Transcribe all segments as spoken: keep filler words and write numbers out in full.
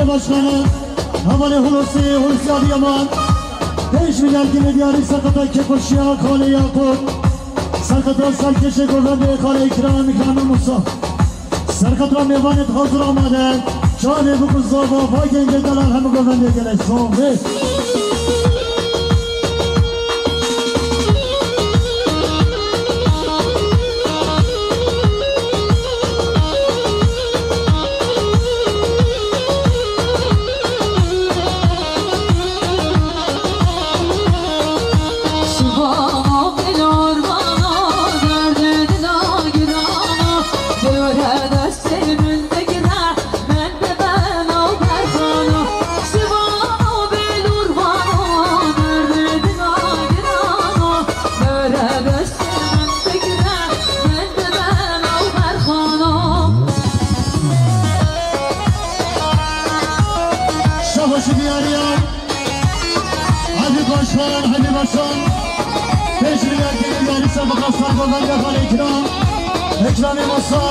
Başkanı, Hevalê Hulusi, Hulusi Adıyaman, pênc milyar gilê diyarî serqeta kêfxweşiya Xalê Yaqûb, serqeta serkêşê govendê Xalê Îkram, Îkramê Musa. Serqeta mêvanê hazir amade, çavê bikuzava, va gengê delal hemû govendê gelek zomê. Şabaşı diyariya. Hadi başkan, hadi başkan. Pêş milyar gilê diyarî serqeta sergovendê Xalê Îkram, Îkramê Musa.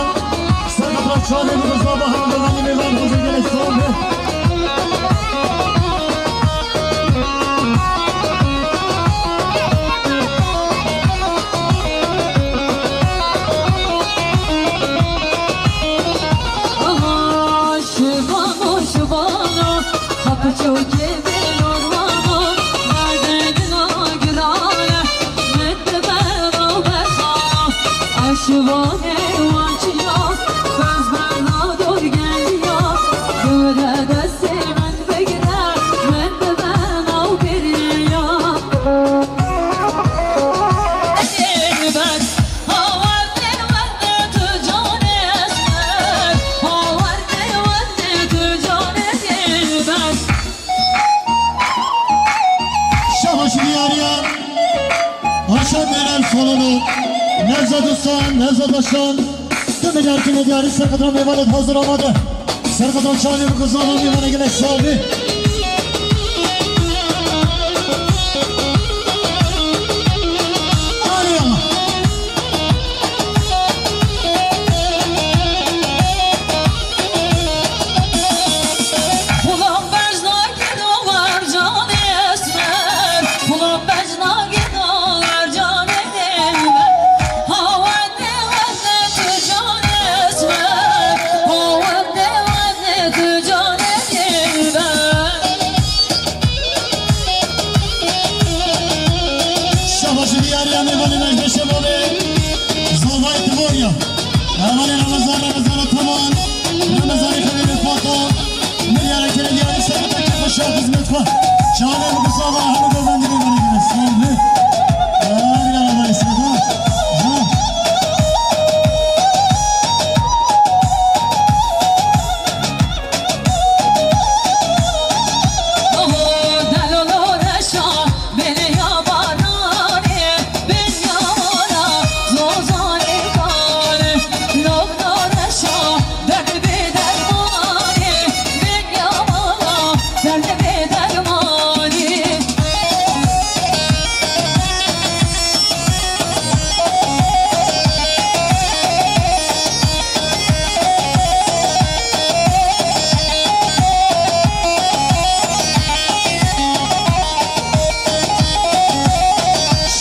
Serqeta çavê bikuzava hemû govendê mêvan xwezê gelek zomê. Aha, şivano, şivano, ha piçokê bêlormano, merdê dina girane, min dibeno berxano. A şivanê wan çiya, bez berna dor geliya, dore destê min bigire, min dibeno biriya. Dilber, ha werdê werdê tu canê esmer, ha werdê werdê tu canê dilber. Şabaş diyariya. Aşan Eren salonu. Nevzat Usta, Nevzat Aşan. Tüm milyar gilê diyarî serqeta mêvanê hazir amade. Serqeta çavê bikuzava mêvanê gelek zomê. Arya. Xulam bejna gino wer canê esmer, xulam bejna gino wer canê dilber. Ha wende wende tu canê esmer, ha wende wende tu canê dilber. Şabaşi diyariya mêvanê Necdê Şevabê, Zavayê Tivorya. Hevalê Ramazan, Ramazan Ataman, Ramazanê xelê Rifata, milyara kerê diyarî serqeta kêfxweşiya xizmet xwe. Çavê bikuzava hemû govendê mêvanê gelek zomê. Her yara Hevalê Seyda. Ha.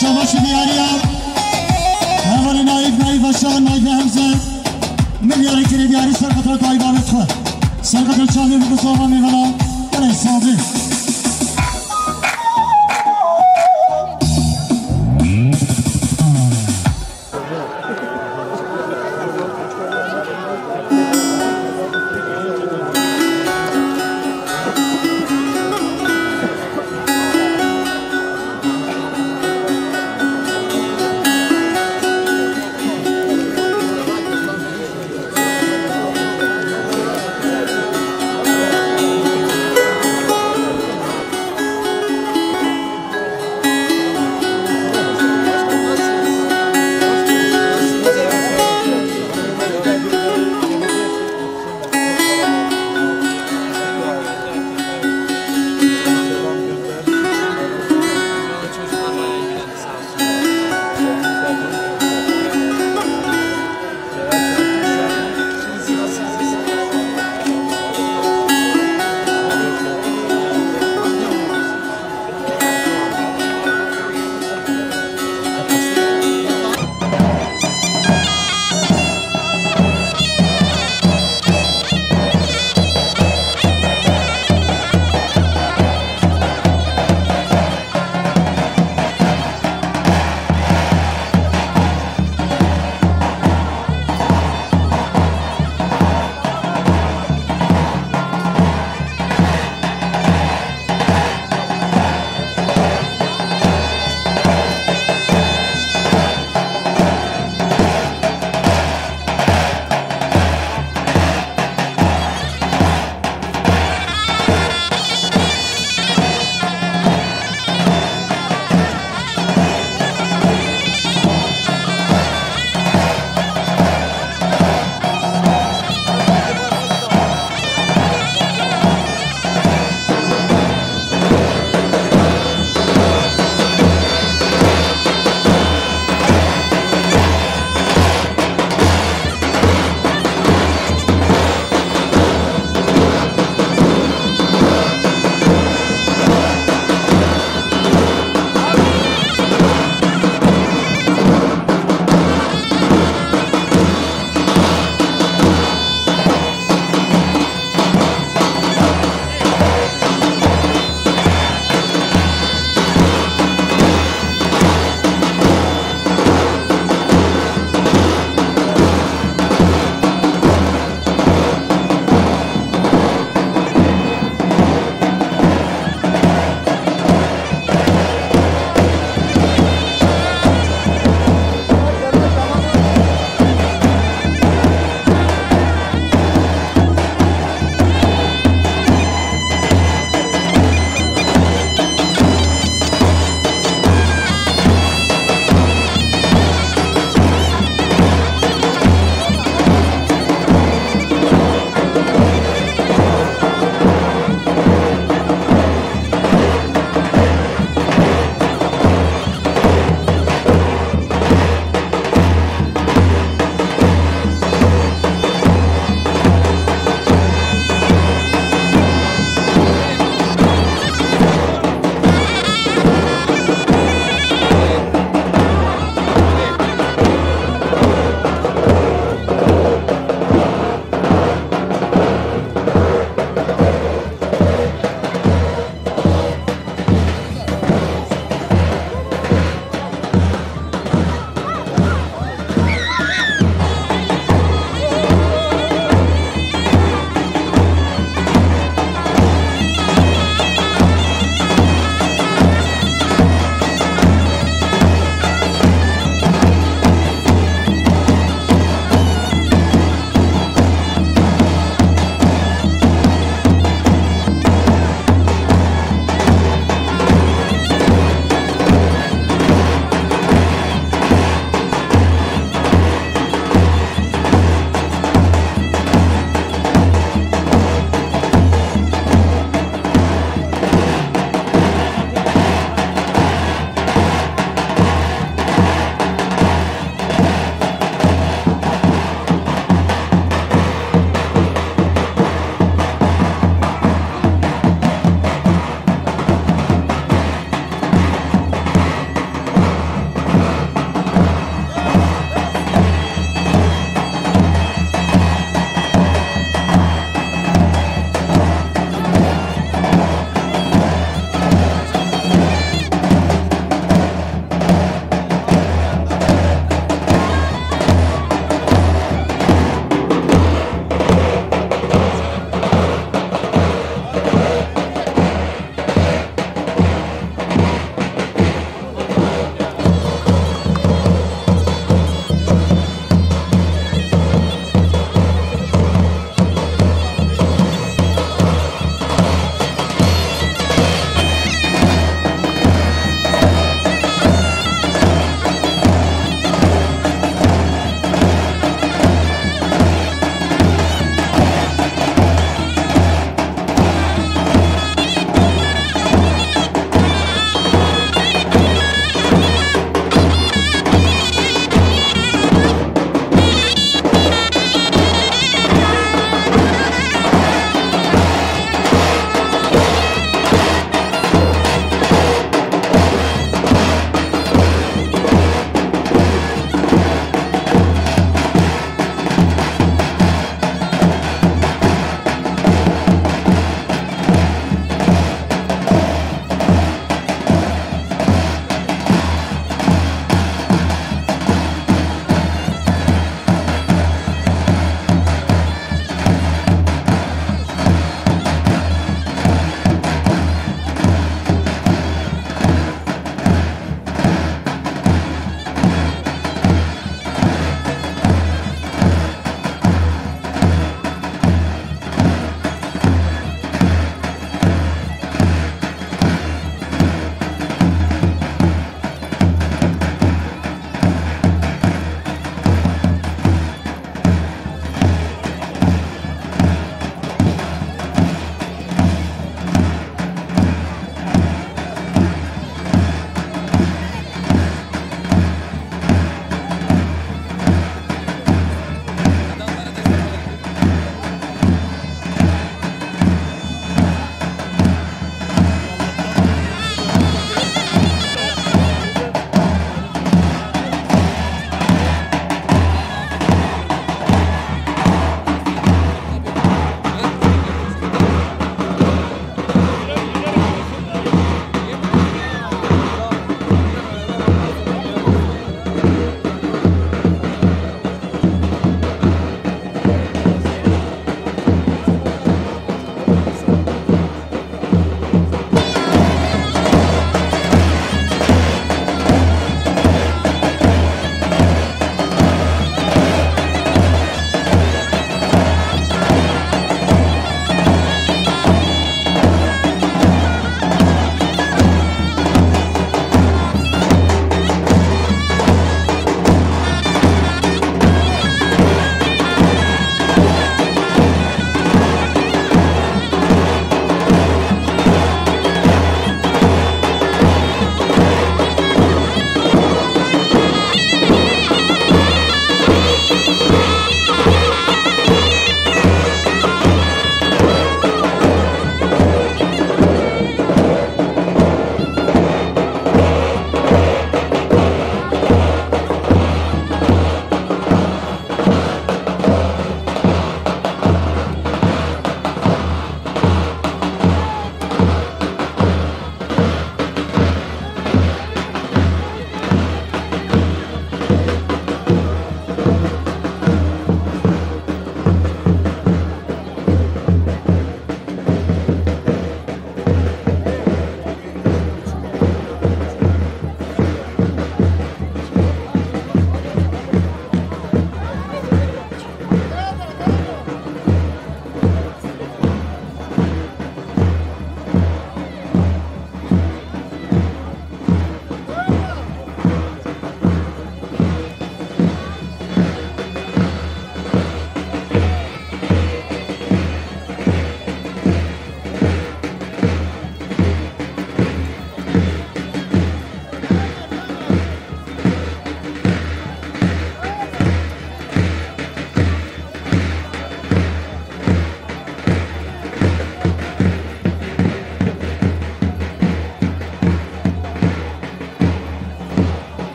Şabaşi diyariya. Hevalê Naîf, Naîf Aşan, Naîf Hemze. Milyarê kerê diyarî serqeta dayî babet xwe. Serqeta çavê bikuzava mêvana. Gelek zomê.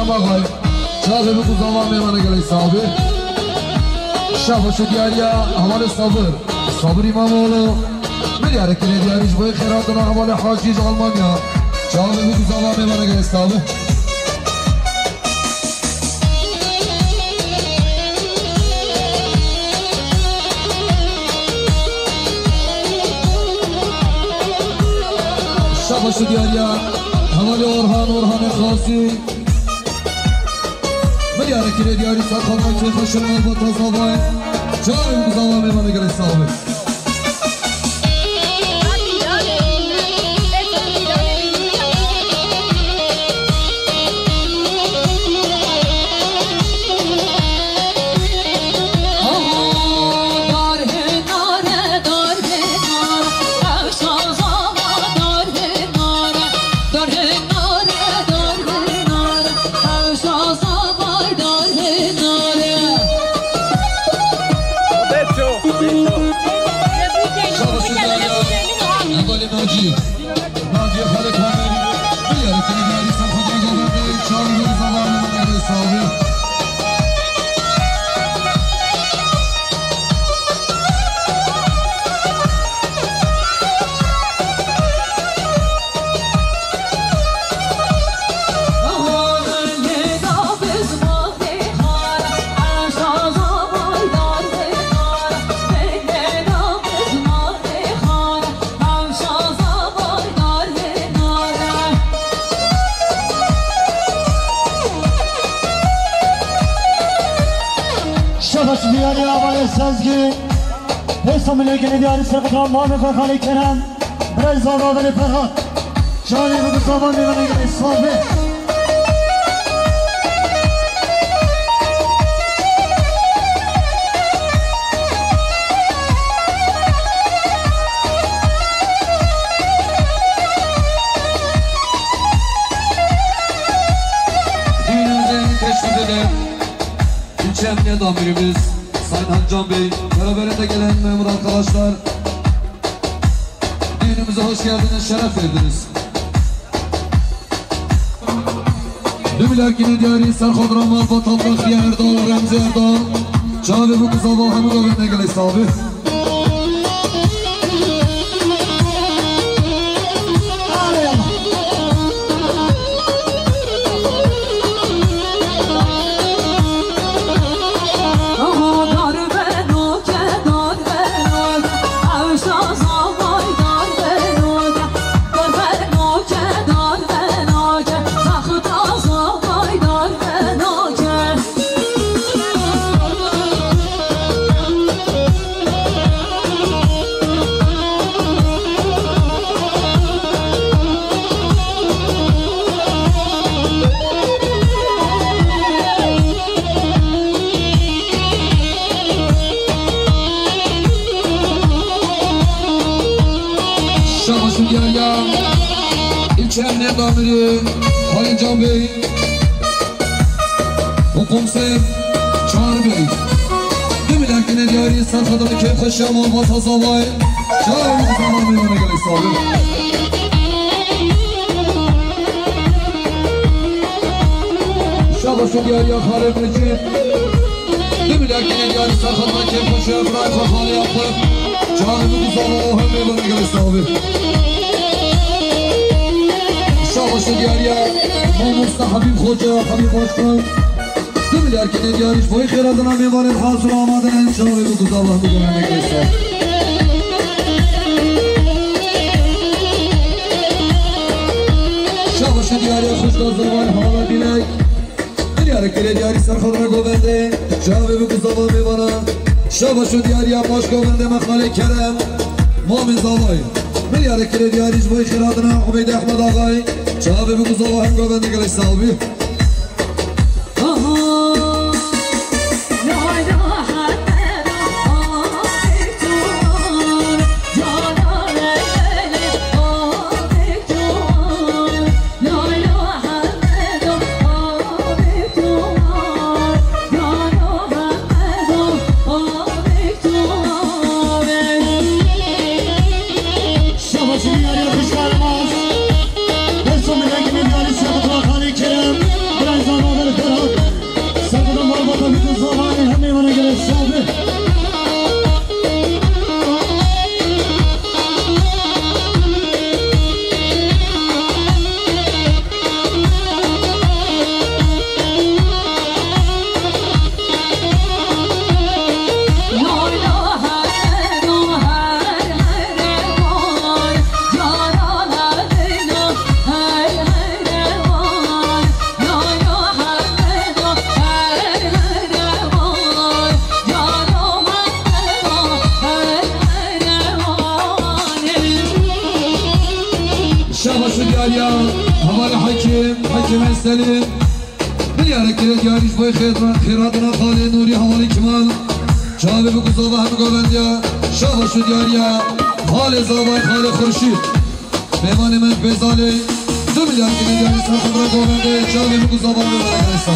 Bagay. Çavê bi kuzava mêvana gelê sabir. Şabaş û diyariya hevalê Sabir. Sabir İmamoğlu. Milyarê kirê diyarî ji bo xêratina hevalê Hacî ji Almanya. Çavê bi kuzava mêvana gelê sabir. Şabaş û diyariya hevalê Orhan, Orhanê Xasî. Milyarê kirê diyarî ser xwe kêfxweşin malbata zavayê. Çavê bi kuzava mêvana gelê sabir. Şabaş û diyariya hevalê Nacî. Nacî Xalê Kamil. Milyarê kirê diyarî ser xwe kêfxweşin malbata zavayê. Çavê bi kuzava mêvana gelê sabir. Şabaş diyarî avalê Sezgî. Hêsa milê gelê diyarî ser xwe mamê xwe Xalê Kerem. Birayê zava belê Ferhat. Çavê bi kuzava mêvana gelê sabir. Düğünümüzün teşrifi de ilçe emniyet amirimiz Sayın Haccan Bey, beraberinde gelen memur arkadaşlar, düğünümüze hoş geldiniz, şeref verdiniz. Du milyar kirê diyarî ser xwe dira malbata Fexriye Erdal, Remzi Erdal. Çavê bi kuzava hemû govendê gelê sabir. Şabaş û diyariya ilçe emniyet amiri Halil Can Bey û komiser Çağrı Bey. Du milyar kirê diyarî ser xwe dira kêfxweşiya malbata zavayê. Çavê bi kuzava mêvana gelê sabir. Şabaş û diyariya Xalê Mecîd. Du milyar kirê diyarî ser xwe dira kêfxweşiya birayê xwe Xalê Yaqûb. Çavê bi kuzava hemû mêvana gelê sabir. Şabaş û diyariya mamosta Habîb Xoca, Habîb Başkan. Du milyar kirê diyarî ji bo xêratina mêvanên hazir û amade ne. Çavê bi kuzava hemû govendê gelê sabir. Şabaş û diyariya xwişka Zervan Hala Dilek. Milyarê kirê diyarî ser xwe dira govendê. Çavê bi kuzava mêvana. Şabaş û diyariya baş govendê me Xalê Kerem. Mamê zavayê. Milyarê kirê diyarî ji bo xêratina Ubeyd Ehmed Axayê. Çavê bi kuzava hemû govendê gelê sabir. Şabaş û diyariya hevalê Hekim, Hekim Eselî. Milyarek kire diyarî ji bo xêra-, xêratina xalê Nûrî hevalê Kemal. Çavê bi guzava hemû govendiya. Şabaş û diyariya xalê Zavay, xalê Xurşîd. Mêvanê me Bêzalê. Du milyar kire diyarî ser xwe re govende. Çavê bi guzava mêvanê sağ.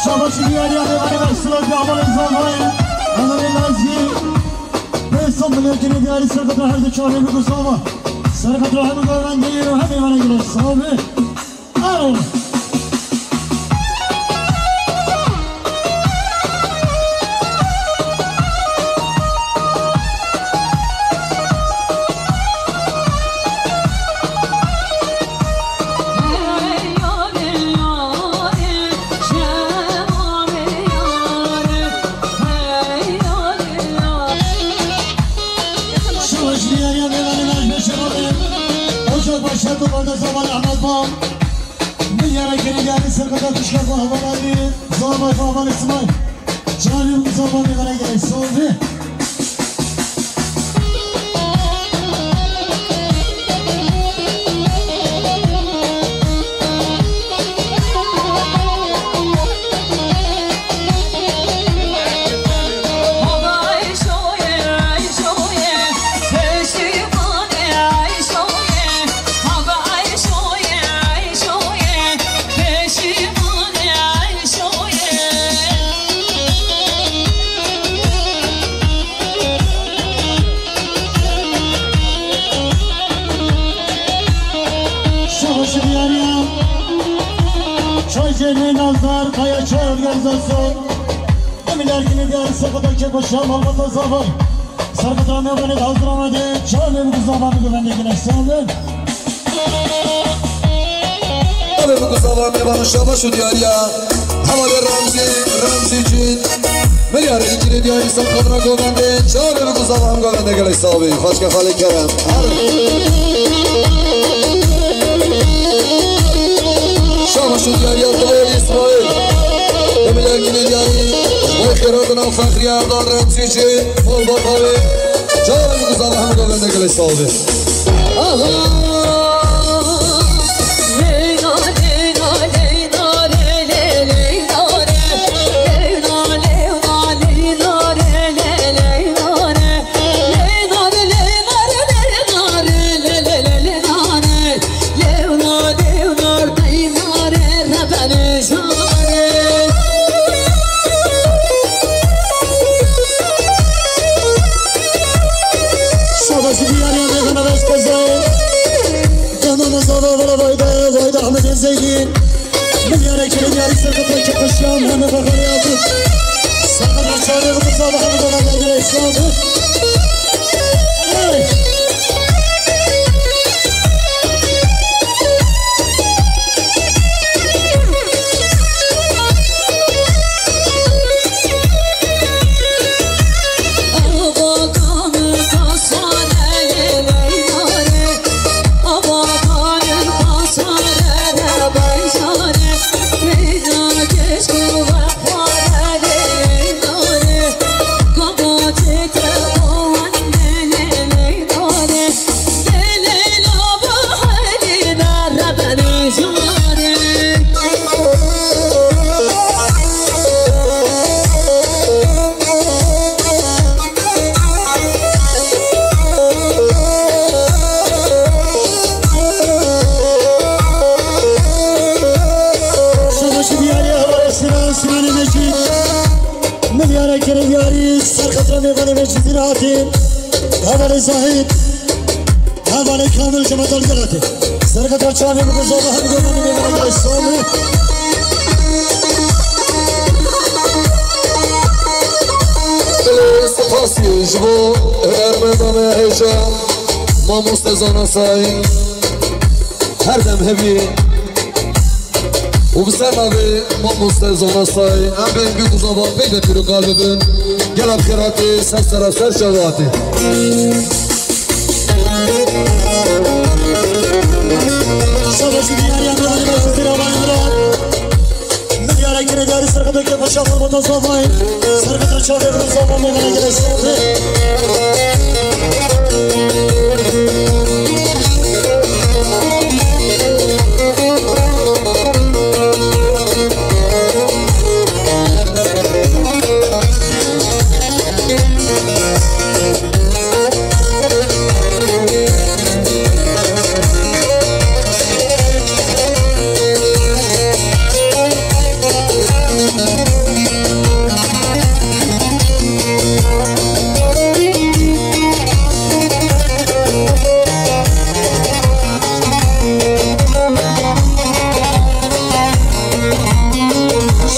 Şabaşî diyariya mêvanê me Silat bi amanê Zavayê, hevalê Lazî. Pênc sed milyon kire diyarî ser xwe re her du çavê bi guzava. Ser xwe re hemû govendê û hemê mêvanê gelek sağ be. Alo. Şabaş diyariya mêvanê me ji Beşevalê. Ocak baş her du banda Zaval Ahmet Bal. Milyara kire diyarî ser xwe re tişka xwe hevalanî. Zaval Bal, hevalê Simay. Çavê bi guzava mêvanê gelek sağ be. Şabaş diyariya. Çay Cemil Nazar, Kaya Çay Organizasyon. Emiler yine diyarî ser xwe re kêfa şam malbata Zaval. Ser xwe re mêvanê hazir amade. Çavê bi guzava govendê gelek sağ be. Çavê bi guzava mêvanê şabaş û diyariya. Hevalê Remzî, Remzî Cîn. Milyarê kire diyarî ser xwe re govendê. Çavê bi guzava hemû govendê gelek sağ be. Xaçka xalê Kerem. Her. Şabaş û diyariya Dawid Îsmaîl. Milyarê kire diyarî. Vay xêratina Fexriye Erdal Remzî Cîn. Malbata wê. Çavê bi guzava hemû govendê gelek sağ be. Aha! Şabaşî diyariya mêvana rast qeza. Canana zava vara vayda, vayda Ahmet Zeydin. Milyara kere diyarî serkata kepişan, heme fakariyatı. Serkata çare bu zava, heme zava, heme zava. Hey! Serkefta mêvanê me Cizîr hatî. Hevalê Zahîd. Hevalê Kamil ji me dalgel hatî. Serkefta çavê min guzava hem gozanê mêvanê me Îslamê. Dilê spasî ji bo hunermenda me hêja mamoste Zana Sayî. Her dem hebî û bi ser navê mamoste Zana Sayî em bên bî guzava peyde pîr û kal bibin. Gela bi xêr hatî, ser sera ser çava hatî. Şabaşî diyariya Miranê me ji zira Miran. Min diyare kire diyarî serkefta kêfa şaxir bota zavayê. Serkefta çavê bota zava mêvanê gelê Îslamê.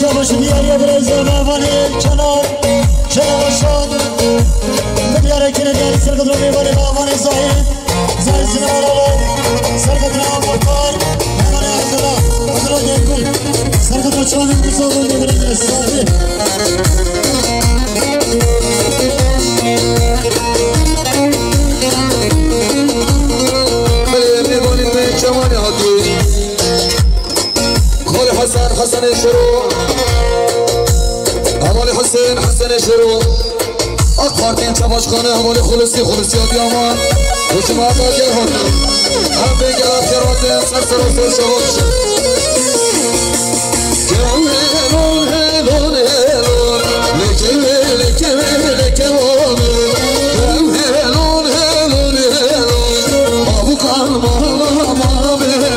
Şabaş diyariya birayê Zana Vanê Kenan, Kenan Şan. Min diyare kire diyarî serkefta mêvanê me Amanê Zahî. Zahî Sinan Erol, serkefta Amarkar, mêvanê Abdullah, Abdullah Dengul, serkefta çavê min guzava mêvanê gelê Îslamê. Belê, mêvanê me Cemalê hatî. Xalê Hesen, Hesenê Şero. Hevalê Hesen, Hesenê Şero. AK Partiyên Çepaşxane, hevalê Xulusî, Xulusî Adıyaman. Hikûmeta gel hatin. Em bên gela xêr hatin, ser sera ser çava. Helon, helon, helon. Leke ve, leke ve, leke ve. Helon, helon, helon. Avukan mala, mala bebe.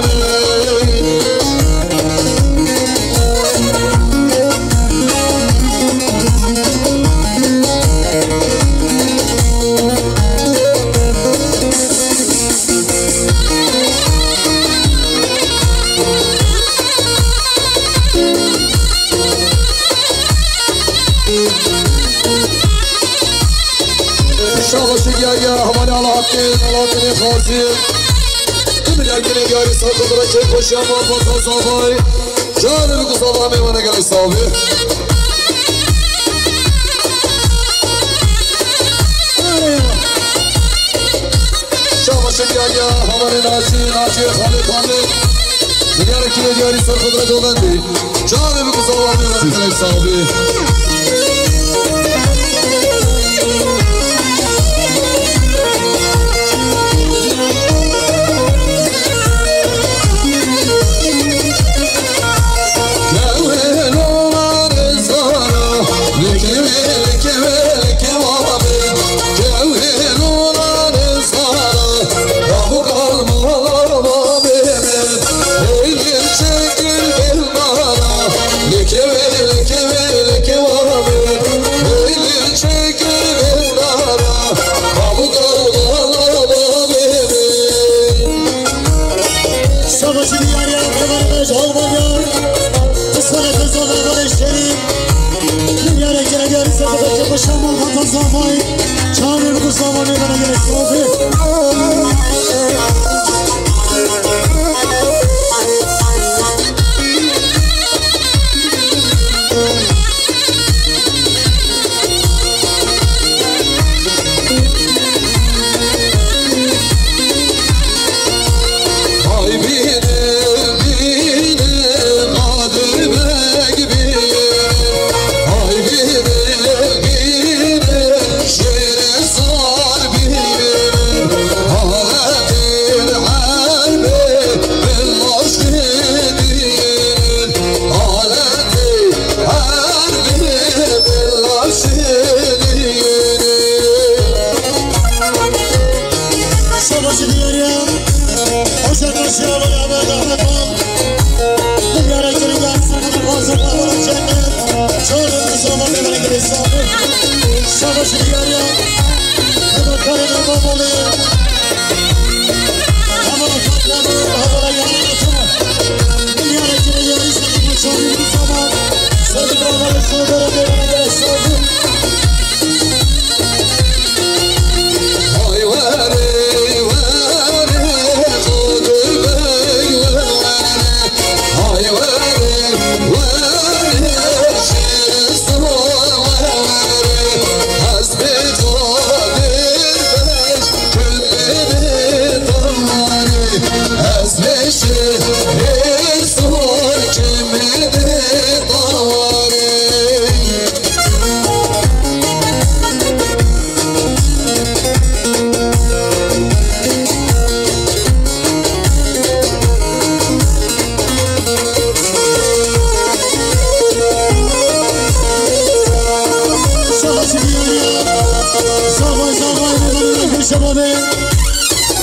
Şabaşî diyariya hevalê Alahattin, Alahattinê Xazî. Tu milyar gelê diyarî serkefta kêfa şaxir bota zavayê. Çavê min guzava mêvanê gelê Îslamê. Şabaşî diyariya hevalê Naci, Naci Xalê Kamil. Milyarê kîlê diyarî serkefta govendî. Çavê min guzava mêvanê gelê Îslamê. Savaşı diyar ya, kabarmaj Almanya. Kısmet kızıl, kabarış şerif. Diyar ya, diyar ya, savaşı başlamaz, vatan savaşı. Çağırır bu savaşı, bana gerek yok. Şabaşi diyarî,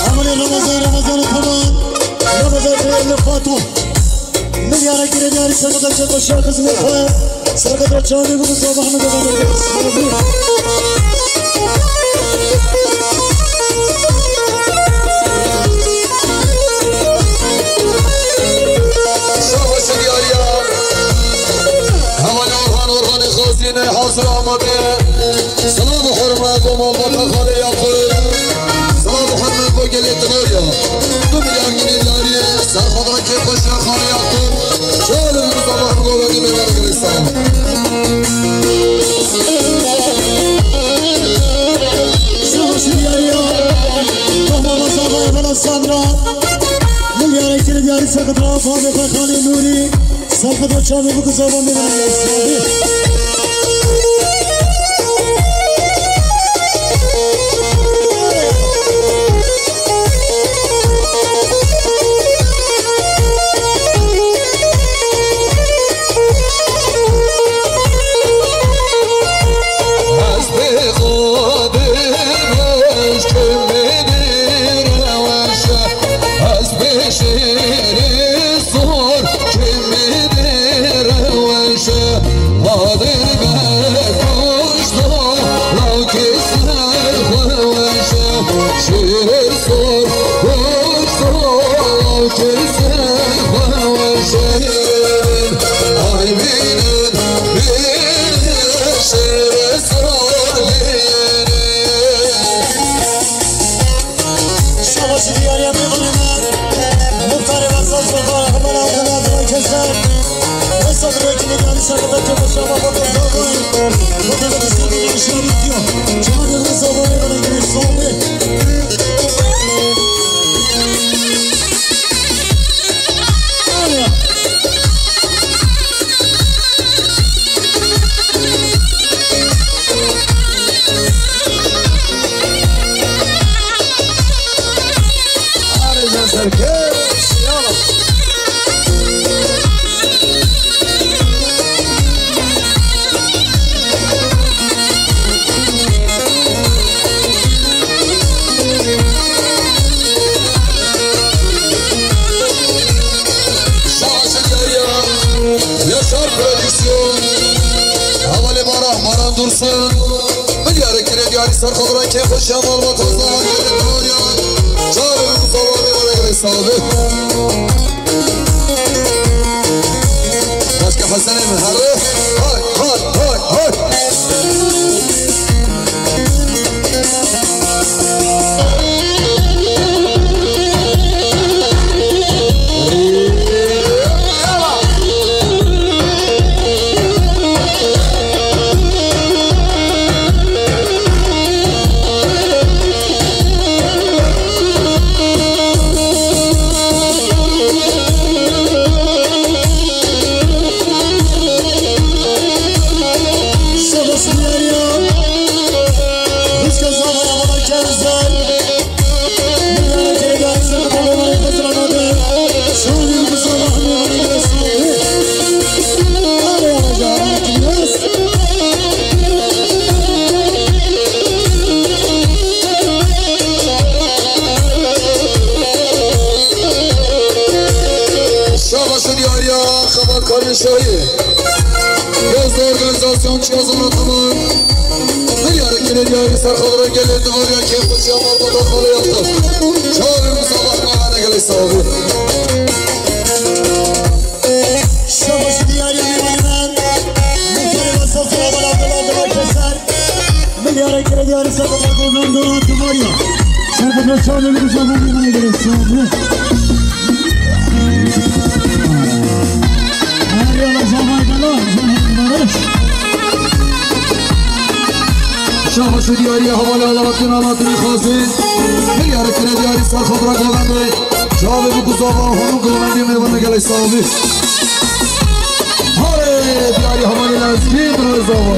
Ramazan, Ramazan, Ramazan, tamam. Ramazan, Ramazan, Fato. Milyara girê diyarî, serketa çeko şaxizmê xwe. Serketa çavê bû, sabah mı devam ediyoruz? Şabaşi diyarî ya. Hevalê Orhan, Orhanê Xazînê hazir amade. Silav û hurmet bo malbata Xalê Yaqûb. Silav û hurmet bo gelê Dinorya. Du milyar girê diyarî, ser xwe da kêfxweşiya Xalê Yaqûb. Çar û nîv sabah bo gelê mêvanê girê sağ. Şabaşi diyarî ya. Tohma mazava evela Sabra. Milyara girê diyarî, serketa çavê xwe Xalê Nûrî. Serketa çavê bû, sabah mêvanê girê sağ. Şêrê sor kimî dê reweşe, Qadir be kuşto, law kê ser xwe weşe. Şêrê sor kuşto, law kê ser xwe weşe. Ay bînin, bînin, şêrê sor bînin. Şabaşi diyarî ya, mêvanê me. Muxtarê me, saz û xwe, Heval Abdullah Abdullah Keser. Wesa bi wekî nîgarî serketa çeko şabaşi xwe da. Xwe da destê min şerî diyo. Çawa dê wesa xwe mêvanê girê sağ be. Şaşilyariya Yaşar Prodüksiyon. Hevalê Barah Maran Dursun. Milyarê kirê diyarî ser xwe bira kêfxweşiya malbata Zava Gere Doriya. Çar û Zava Gere Sabi. Başka Hasan'e mi? Hadi. Hay, hay, hay, hay. Şabaşi diyariya xebatkarên şahî. Yozda organizasyon çiya zana tamam. Milyarê Diyarî ser xwe re gelê Divarya kêf xweşiya malbata xalê yaptı. Çavê Mustafa Mehmet gelê sağlığı. Şabaş diyarî bir bayram. Muhtarı ve sofra bala bala bala keser. Milyara kere diyarî ser xwe re gelê Divarya. Ser xwe re çavê Mustafa Mehmet gelê sağlığı. Şabaş û diyariya hevalê Alaattin, Alaattinê Xazê. Milyarê kire diyarî ser xwe re govendê. Çavê bi guzava hûn û govendê mêvanê gelê sağ bî. Hale diyarî hevalê Lezgî, bi rêzava.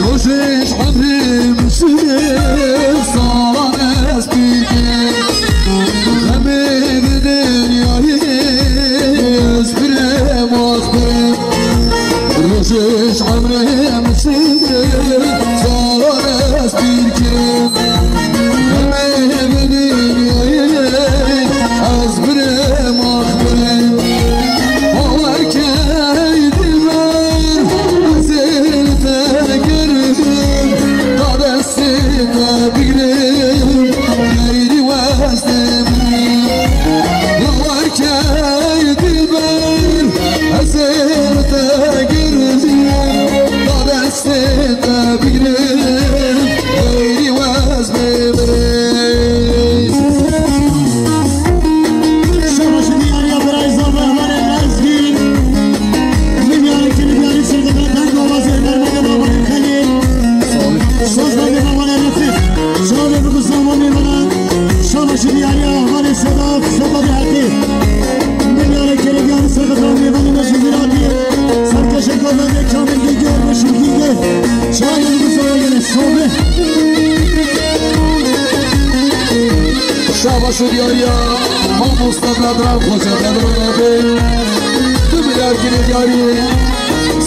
Rojê ji emrê min şirê, salan ez pîr kim. Xemê vê dinyayê ez birêm, ax birêm. Rojê ji emrê min şirê, salan ez pîr kim. Xemê vê dinyayê ez birêm, ax birêm. Bawer ke ey dilber, ez ê li te gerim, da destê te bigrim, xeyrî westê min. Bawer ke ey dilber, ez ê li te gerim, da destê te bigrim, xeyrî westê min. Şabaş û diyariya birayê Zava, hevalê Lezgî. Milyarê kere diyarî ser xwe re gelê Divarya, ser xwe re gelê Divarya. Sazda mêvanê Refîk. Çavê bi guzava mêvana. Şabaş û diyariya hevalê Sedaf, Sedaf Heqî. Milyarê kere diyarî ser xwe re gelê mêvanê me ji Zîrakê. Serkeşê govendê Kamil Gîgir, Reşîd Gîgir. Çavê bi guzava gelê sağ bî. Şabaş û diyariya mamoste Bedran Xoca, Bedran abi. Tu milyar kere diyarî.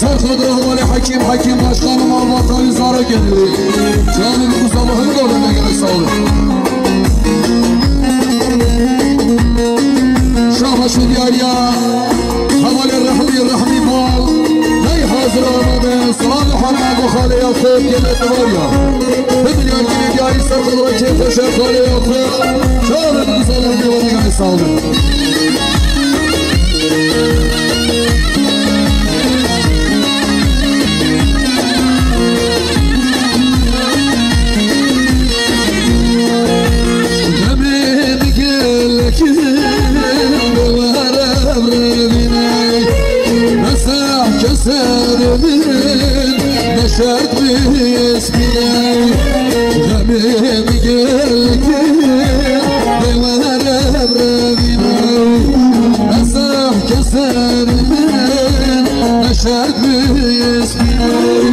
Ser xwe re hevalê Hekîm, Hekîm Başkan û malbata wî zara gelê. Çavê bi guzava hûn govendê gelê sağ bî. Şabaş û diyariya hevalê Rehmî, Rehmî Bal. Hey hazir amade, salam û hurmet bo xalê Yakup, gelê Divarya. Bi milyar kere diyarî ser xwe re kêf xweşiya xalê Yakup. Çavê bi guzava hûn govendê gelê sağ bî. Demê min gelek in, were revîney. Mesah keser min, neşert bi Xemê min gelek in, were revîney. Mesah keser min, neşert bi spîney.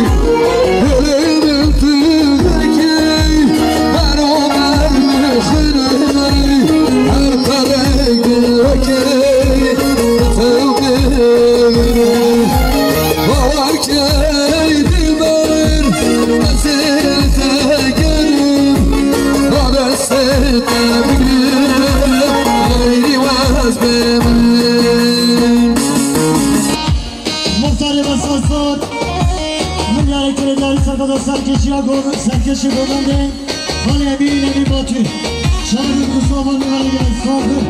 Dilê min tu vekey, bero mermi xiney. Her perey gul vekey, tew bêney. Bawer key dilber, ez ê te gerim, da destê te bigrim, xeyrî wez bê min. Muxtarê Mesasot, milyarê kere diyarî ser xwe re serkeşiya go-, serkeşî govendê, Xalê Emînê Emîn Batû. Şair Mustafa Nurali geldi, sağ olun.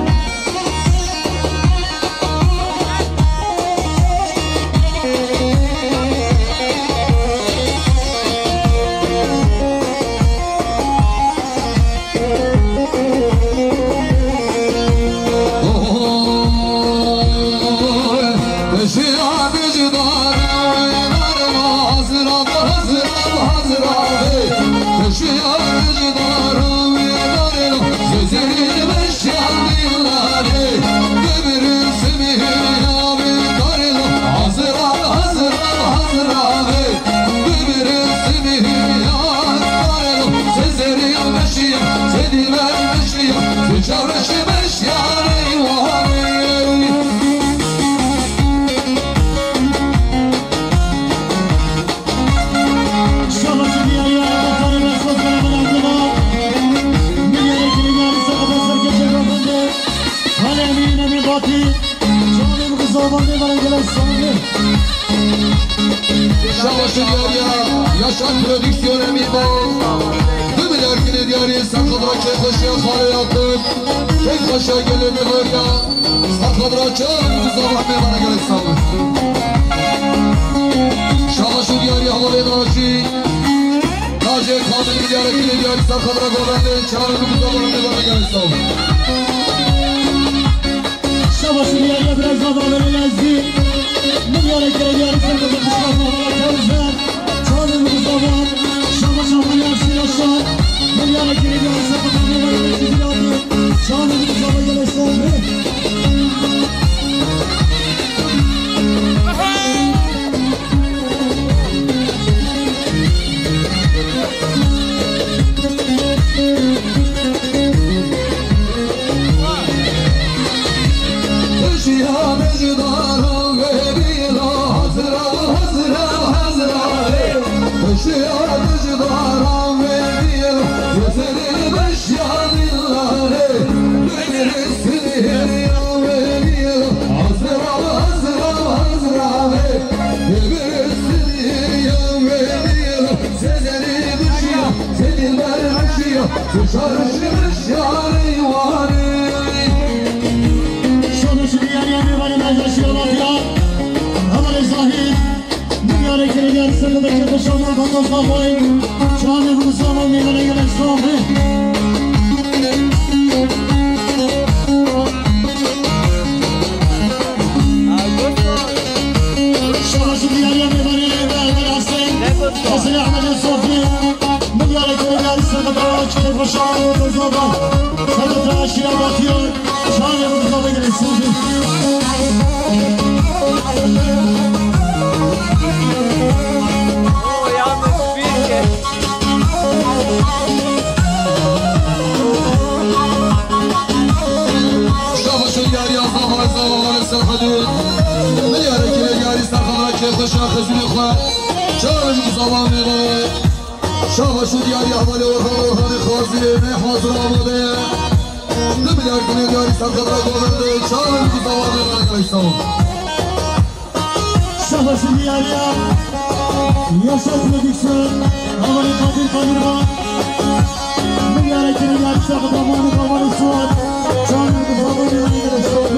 Şabaş û diyariya Yaşar Prodüksiyon Emîr Bey. Du milyar kirê diyarî serxedra kêfxweşiya Xalê Yakup. Kêfxweşiya gelê Dixoriya. Serxedra çar û zava mêvana gelek sağ ol. Şabaş û diyariya hevalê Naci. Nacê Kamil milyara kirê diyarî serxedra govendê. Çar û zava mêvana gelek sağ ol. Şabaş û diyariya biraz daha böyle lezdi. Milyara kirê diyarî serxedra kişka Kevzer. Çağrı Mustafa, Şama Şama Yasin Yaşar, Meryem Ekeli Yasin Mustafa, Meryem Ekeli Yasin, Çağrı Mustafa Yasin. Xweşiya bejdara wê bîla, hazira, hazira, hazira, ê. Xweşiya bejdara wê bîla, gözleri beşya dillare. Birisini ya wê bîla, hazira, hazira, hazira, ê. Birisini ya wê bîla, Sezerî bişiya, sê dilber bişiya, tu şarşi bişiya reywanî. Şono şiriyariya mêvanê me ji şiya vatiya. Hevalê Zahîr, milyarê kirêdiyar sende de kete şama kantos navay. Çanê Mustafa mêvanê gelek saxê. Şabaş û diyariya mêvanê me Elber Hesên, Hesên Ehmed Sofî, milyarê kirêdiyar sende de kete şama kantos navay. Sende de şiya vatiya. Çavê min dixwaze gelê sozê. Şabaş û diyariya zava zava serhedû. Milyarê kirêdiyarî serhedra kêfxweşa xezûnê xwe. Çavê min dixwaze mêvanê. Şabaş û diyariya hevalê Orhan Orhanê Xazî, me hazir amade ye. Du milyar kirêdiyarî serxedra govendê, çavê min dixwaze mêvanê gelek sağ ol. Şabaş û diyariya Yaşar Prodüksiyon, hevalê Kadir Kadir Bey. Milyarê kirêdiyarî serxedra Mahmut Havalê Suat. Çavê min dixwaze mêvanê gelek sağ ol.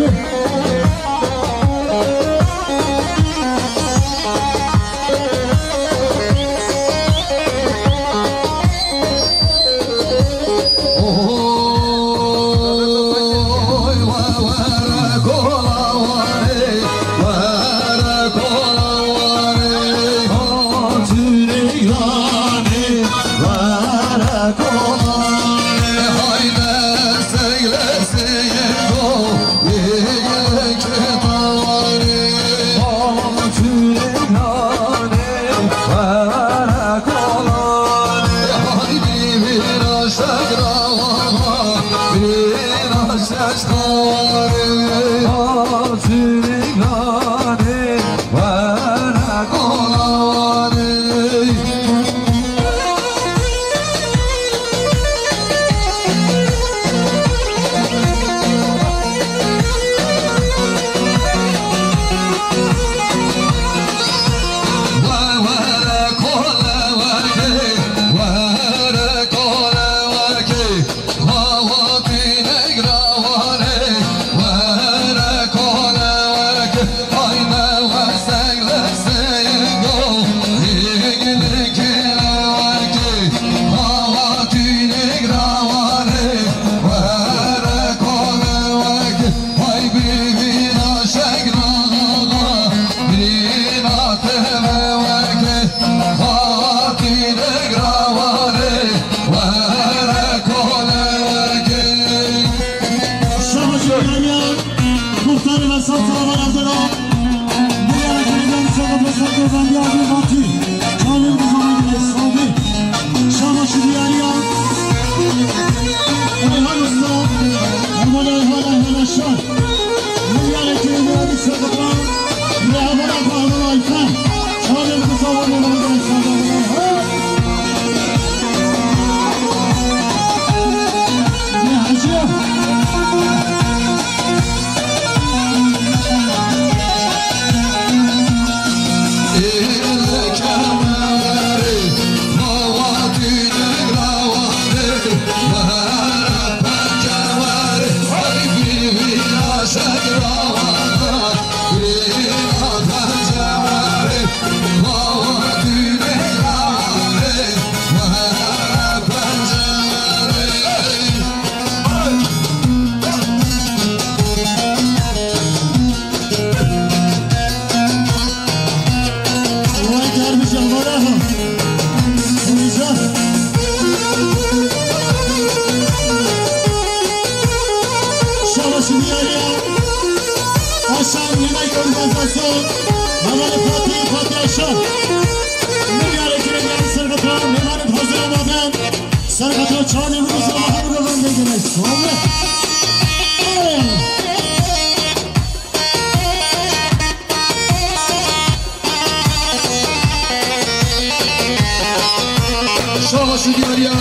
Savaşı diyar ya,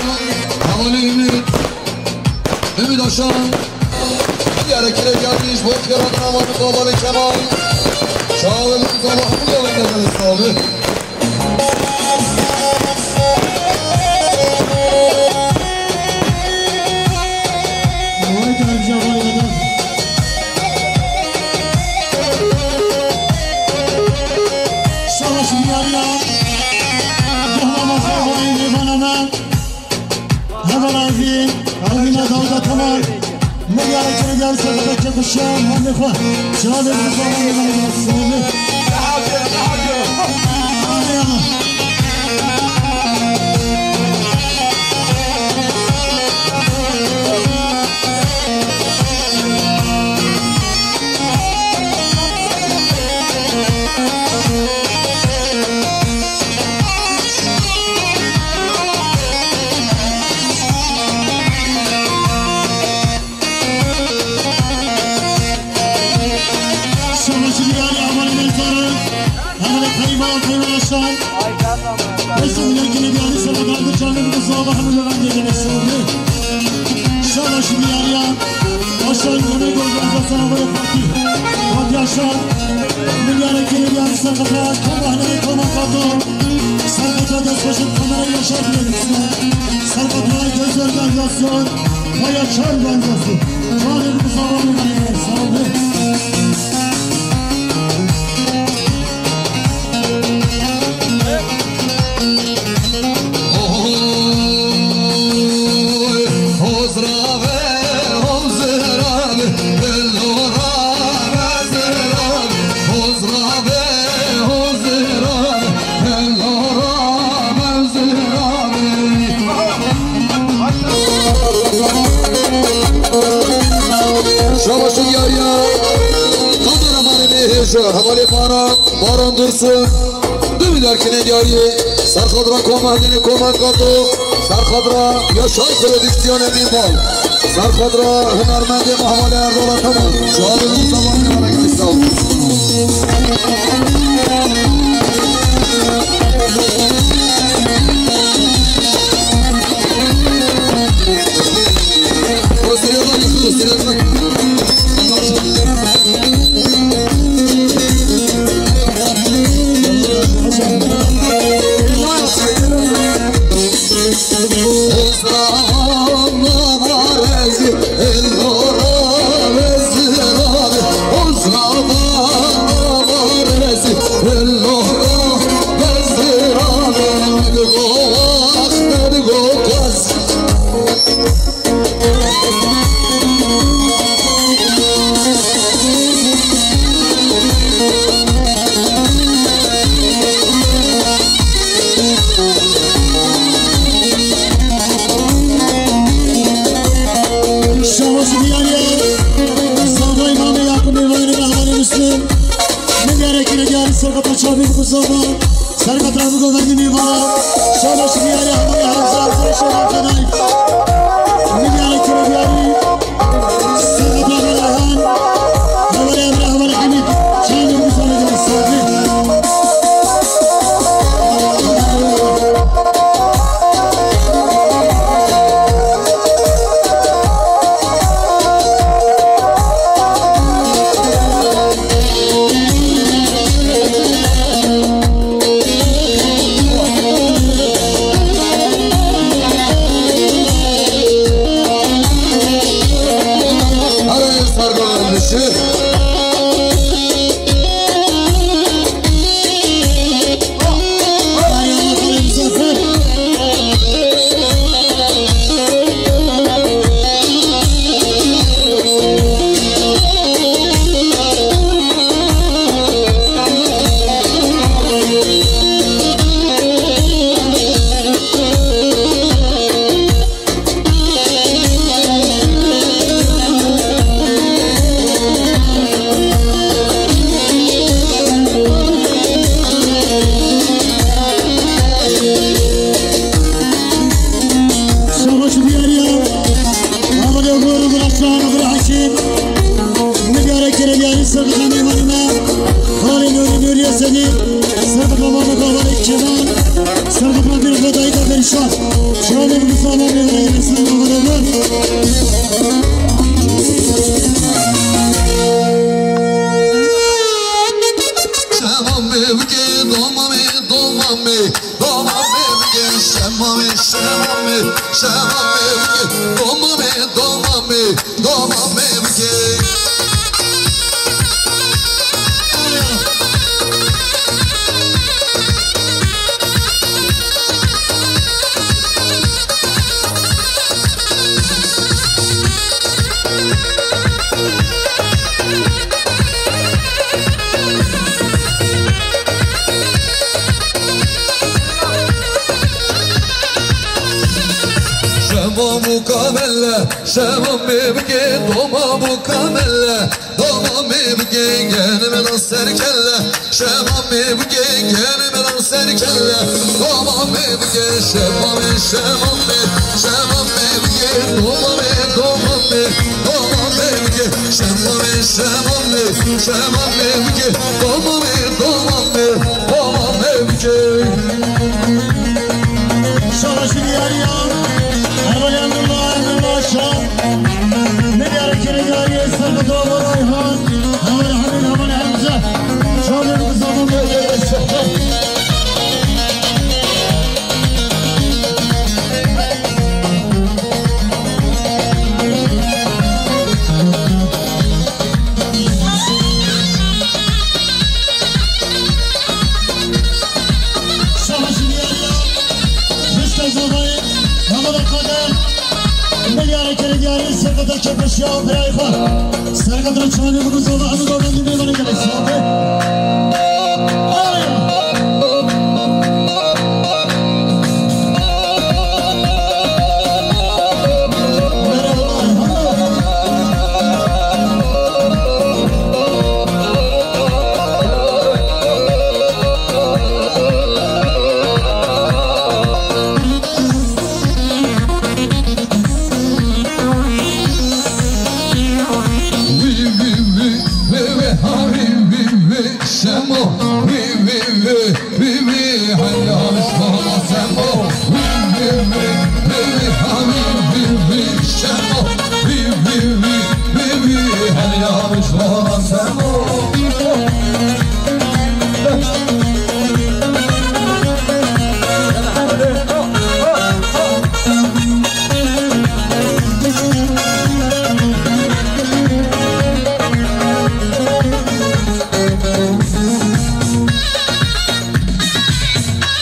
havalı Ümit. Ümit Aşan. Diyarı kire gelmiş, bol kere damat, babalı Kemal. Çağırın, sabahın yolunda sağlık. Savaş diyarına, Muhammed Mustafa Eyüp Hanım'a, Heval Azî, Azî Dawda Kemal. Milyara kere diyar sedaka çekuşa, hemle xwe. Şiradê Mustafa Eyüp Hanım'a, sağlık. Hadi ya. Savaşın yarı amanı mezarı. Hemen kayma, kayma aşağı. Esin yakını bir anı sana kaldı, canım bu sabah hanım ben de gene sordu. Savaşın yarı ya. Aşağı yemek organizasyonu böyle parti. Parti aşağı. Milyara kere bir anı sana kaldı, kama hanım kama kaldı. Sen kaça da savaşın kamera yaşar diyelim. Sen kaça da savaşın kamera yaşar. Kaya Çar Bankası. Çağrı Mustafa Bey, sağ olun. Oy, hozra ve hozra ve, ellora ve zira ve, hozra ve hozra ve, ellora ve zira ve. Şabaşın yarıya. Kameramanê hêja hevalê Baran, Baran Dursun. Du milyar kinê yariyê. Serxadra Komehdînê Komek Gato. Serxadra Yaşar Prodüksiyonê Mîmal. Serxadra hunermendê Mahvalê Erdala Kemal. Şahadê Mustafa Kemal Ekmel, sağ olun. Şahos diyarê, Sava Îmamê Yaqûbê Vanê Mehwanê Muslim. Min diyarê kine diyarê Serkata Çavî Kuzova. Serkata Abu Govendî Mîvara. Şahos diyarê Hemay Hemza Abdurreşid Alkanay. Min diyarê kine diyarê Serkata Balahan. Hevalê Emre Hevalê Hemîd. Çavî Kuzova. Sağ olun. Şan. Şanê Musa Nabê Reynesin Nabê. Şemamê bike, domamê, domamê, domamê bike, şemamê, şemamê, şemamê bike, domamê, domamê, domamê bike. Şema mukamele, şema mevke, doma mukamele. Doma mevke, gelme lan serkelle. Şema mevke, gelme lan serkelle. Doma mevke, şema me, şema me, şema mevke, doma me, doma me, doma mevke, şema me, şema me, şema mevke, doma me, doma me, doma mevke. Şabaşî diyariya, hevalê Emrullah, Emrullah Şah. Nêrî Erekerê diyariyê Serqet Ava Reyhan, hevalê Hemîd, hevalê Hemze. Şabaşî diyariya. Şabaşî diyariya, Xişka Zavayê, Mehmet Kader, Nêrî Erekerê diyariyê Serqeta Kepeşiya û birayê xwe. Serqet re çanê bû zava, hemû gavendî mêvanê gelek slavê. Aya!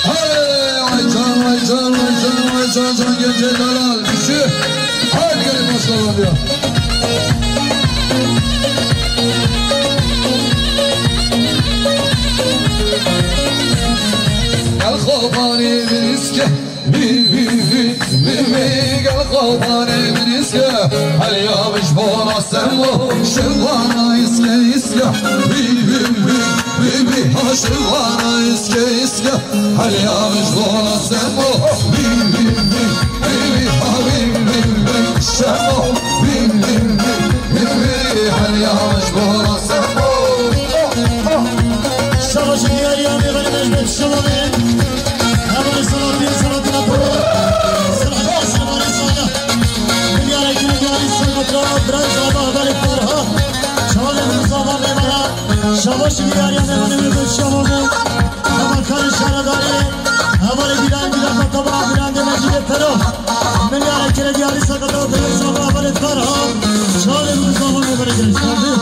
Hey, vay can, vay can, vay can, vay can, can gel Celal al. Güçlü. Haydi gelin maşallah diyor. Gel Kobanê min îske, vî, vî, vî, vî, vî, gel Kobanê min îske. Hel ya min ji bona semo, şilwana îske, îske. Vî, vî, vî, vî, vî, ha şilwana îske, îske. Hel ya min ji bona semo, vî, vî, vî, vî, vî, ha vî, vî, vî, semo, vî, vî, vî, vî, vî, hel ya min ji bona semo. Şabaşî diyariya mêvanê me ji me şema me. Hevalê Selahattin, Selahattin Apo. Selahattin Selahattin Sala. Milyara kilo diyarî Serqet Ava, birayê Zava, hevalê Ferhat. Çavalê min zava mêvana. Şabaşî diyariya mêvanê me ji me şema me. Hevalkarê şaredarê, hevalê Bîran, Bîran Bataba, Bîran de Mecîdê Pera. Milyara kilo diyarî Serqet Ava, birayê Zava, hevalê Ferhat. Çavalê min zava mêvanê gelek slavê.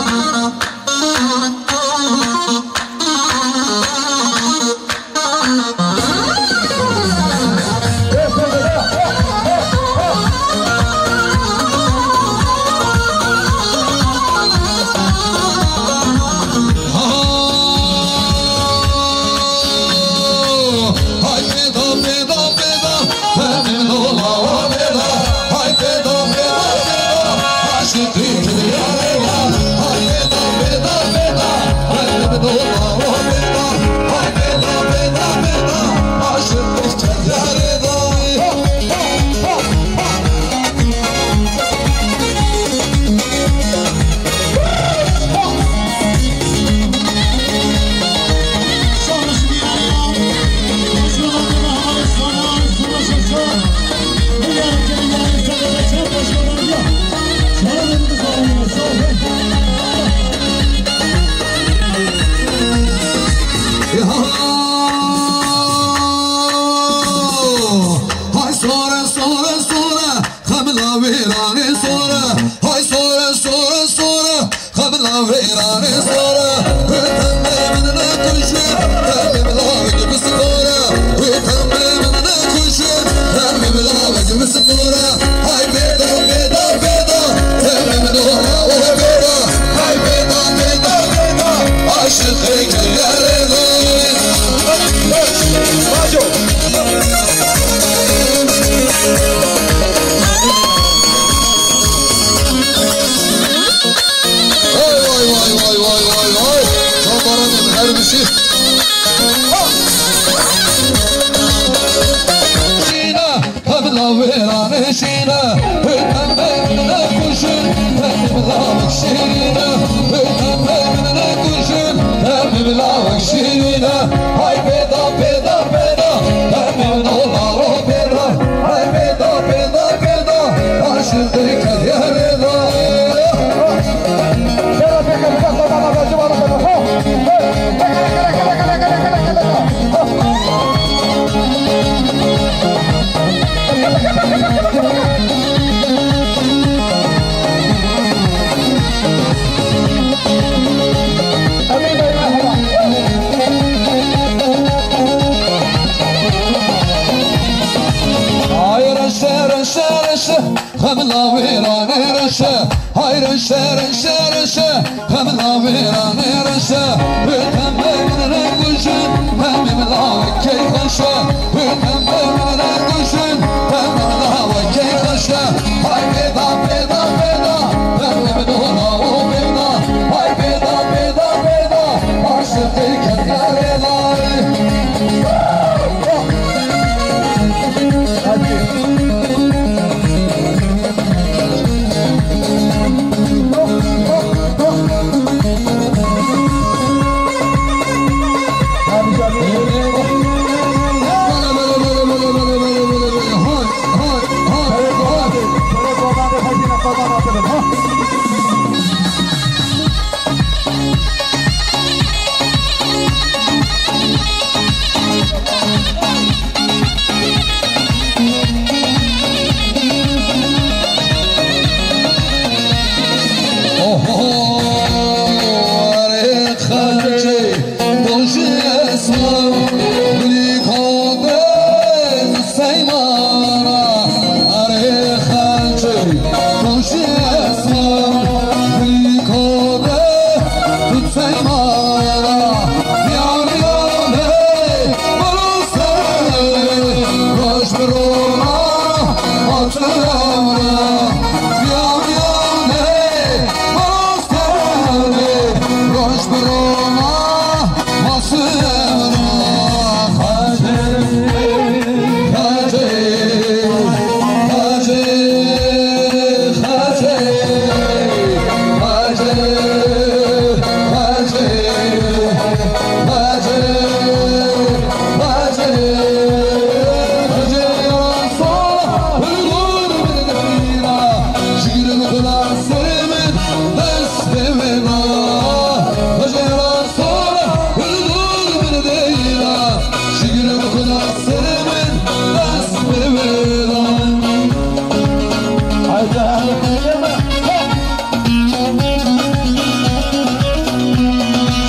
Hay bêda, bêda, bêda, demê min ora o bêda. Hay bêda, bêda, bêda, aşiqê kiriye rêda. Baco. Vay, vay, vay. Jandarma her bir şey. Ha! Şîna, hem lawêranê şîna, hem bemne kuşun, hem lawek şîna, hem bemne kuşun, hem lawek şîna. Hay pêda, pêda, pêda, hem nola ro pêda. Hay pêda, pêda, pêda, aşiqê kiriye rêda. Ay reşe, reşe, reşe. Hem lawêranê reşe, hay reşe, reşe, reşe. Hem lawêranê reşe, hem bemne kuşun, hem lawekê xweşe. Hem bemne kuşun, hem lawekê xweşe. Hay pêda, pêda, pêda, hem nola o bêda. Hay pêda, pêda, pêda, aşiqê kiriye rêda. Oho, erê xancê, dojê esma, gulî kobe, seymana, erê xancê, dojê esma, gulî kobe, tu seymana, ya, ya, hey, balo se, roj bi rona,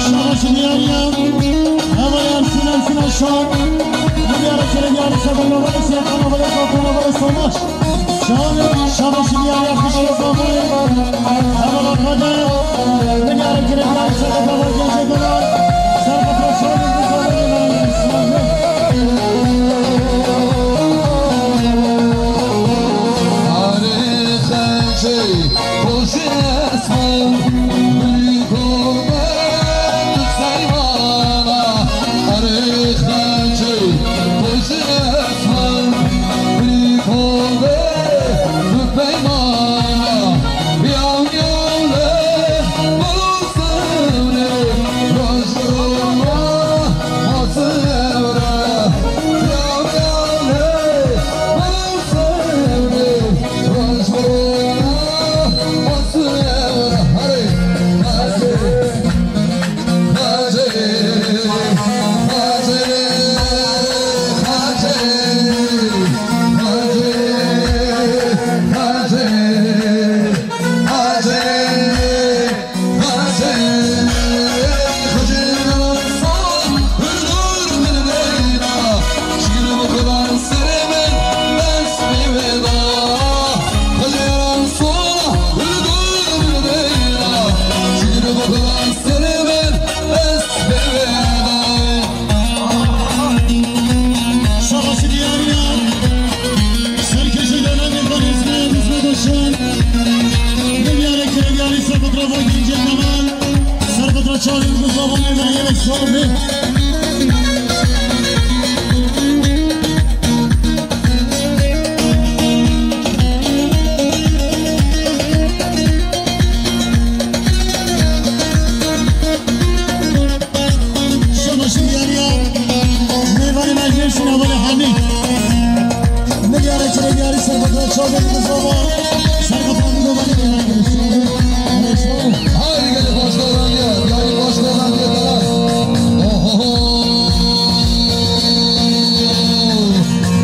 Şabaş diyariya, hevayar Sinan Sinan Şah, diyara kere diyara sabırla var ise, kanalı ve kalkana var ise olmaz. Şabaş diyariya, kışla sabırla, hevayar Kadir, diyara kere diyara sabırla var, gelecek olan, sarı patron şahabı, bu sabırla var, Sinan Bey. Arê xencê, poşê esma, gulî kobe, tu seymana. Arê xencê, poşê esma, gulî kobe, tu peymana. Yaw, yaw, le, balo sewrê, roj roma, Serkêşî dönemê xwe rêzgirê Hizmet Oşan. Milyarê kirêlyarî Serfetra Vagî Cemal. Serfetra çavên Mustafa Mehmet Yelek Safi. Şabaş diyariya mêvanê meclîs Navalê Hemî. Milyarê kirêlyarî Serfetra çavên Mustafa. Serfetra Mustafa. Haydi gelin başkalarına, yani başkalarına. Oho.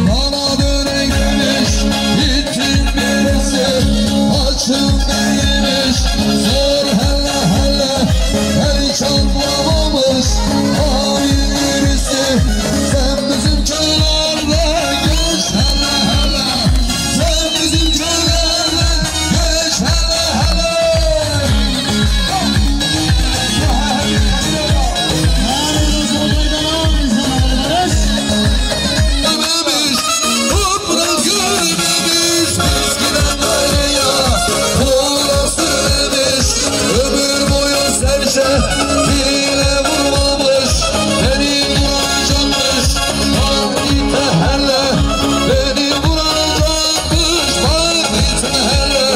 Bana dönememiş, gittim birisi, açım değilmiş, zor hele hele, el çatlamamış, hain birisi. Sen bizim köylerden geç hele hele, sen bizim köylerden geç hele hele. Görmemiş, toprağı görmemiş, eskiden böyle ya. Orası demiş, ömür boyu serçe bile vurmamış. Beni vuracakmış, bak hele, beni vuracakmış, bak hele,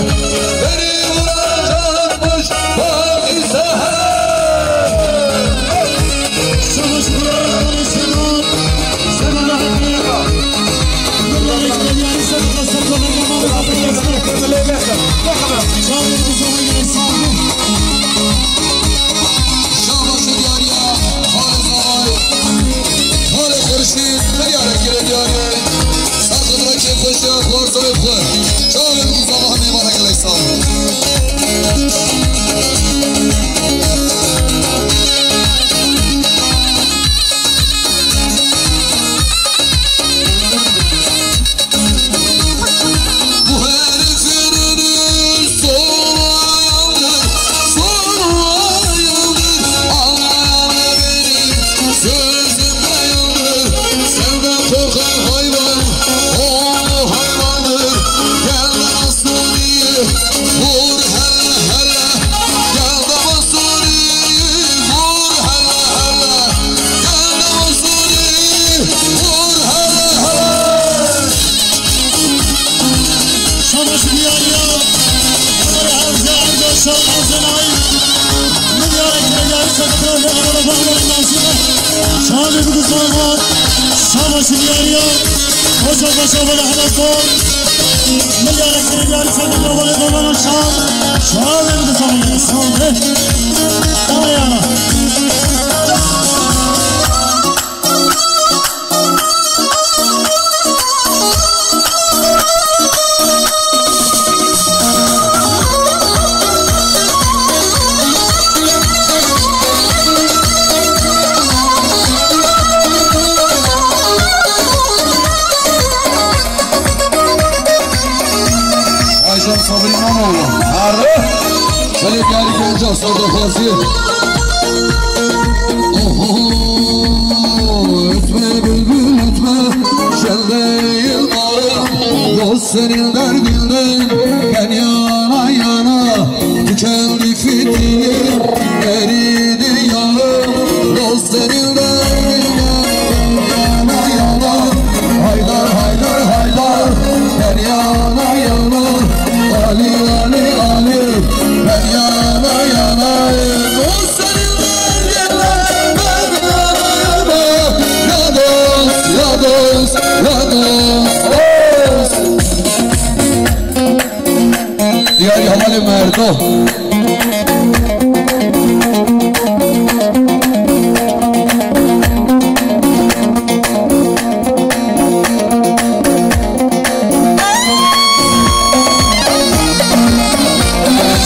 beni vuracakmış, bak hele. Savaş Kur'an'ın selam. Şabaş diyariya, Xalê Zavay, Xalê Xurşîd, milyarek girê diyarê. Ser xwe kêfxweşiya xwarzanê xwe. Çavên Mustafa Hemî bana gelek sal. Bu herifin sonu yandır, sonu yandır. Anlayan da benim sözümde yandır. Senden korkan hayvan, oğlu hayvandır. Gel de Mahsuni, vur hele hele. Gel de Mahsuni, vur hele hele. Gel de Mahsuni, vur hele hele. Şabaş diyariya. Hemre Hevze, Hevze Şah, Hevze Naim. Milyarek milyarek çakıtlar ve arada bağların dansına. Şabaş bu kızlarla. Şabaş diyariya. Hoca başa böyle hele son. Milyarek milyarek çakıtlar ve arada bağların şah. Şabaş bu kızlarla. Sağ olun. Ayağına. Ayşe Sabri İmamoğlu. Arı. Böyle bir harika olacak, sonra da fazla. Oho, ötme bülbül ötme, şen değil bağrım. Dost senin derdinden, ben yana yana, tükendi fitilim, eridi yağım. Dost senin derdinden, ben yana yana, haydar haydar haydar, ben yana yana, Ali Ali Ali, ben yana yana. Dost Diyarî hevalê merdo.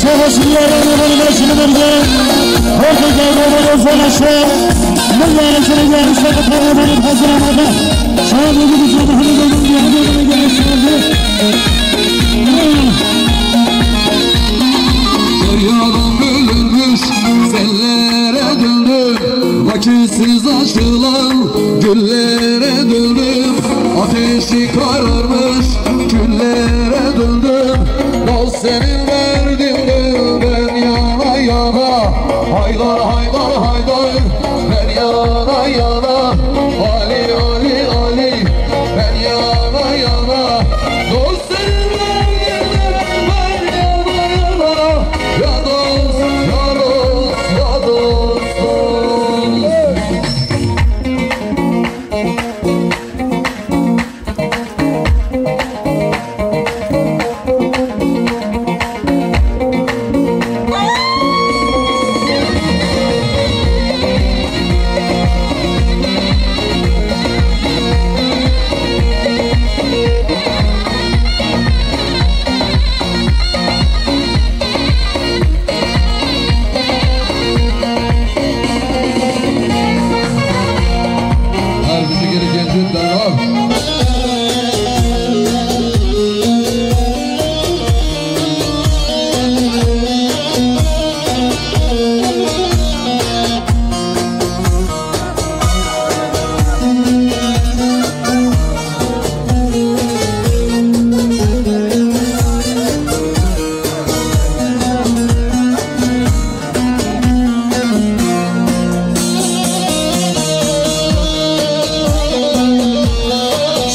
Savaşın yararına bölüme şunu verdi. Orta geldi, Ömer Ozan aşağı. Milyarı şunu yarışta bu programın hazırlamadı. Şahin gibi bir şey daha bir geldi. Deryadan bölünmüş sellere döndüm. Vakitsiz açılan güllere döndüm. Ateş Kararmış küllere döndüm. Naz senin verdiğin ben yana yana. Haydar, Haydar, Haydar, ben yana yana. Ali, Ali, Ali, ben yana yana. Naz senin verdiğin ben yana yana. Ya dost, ya dost, ya dost, dost. Her bicikê gencin devam.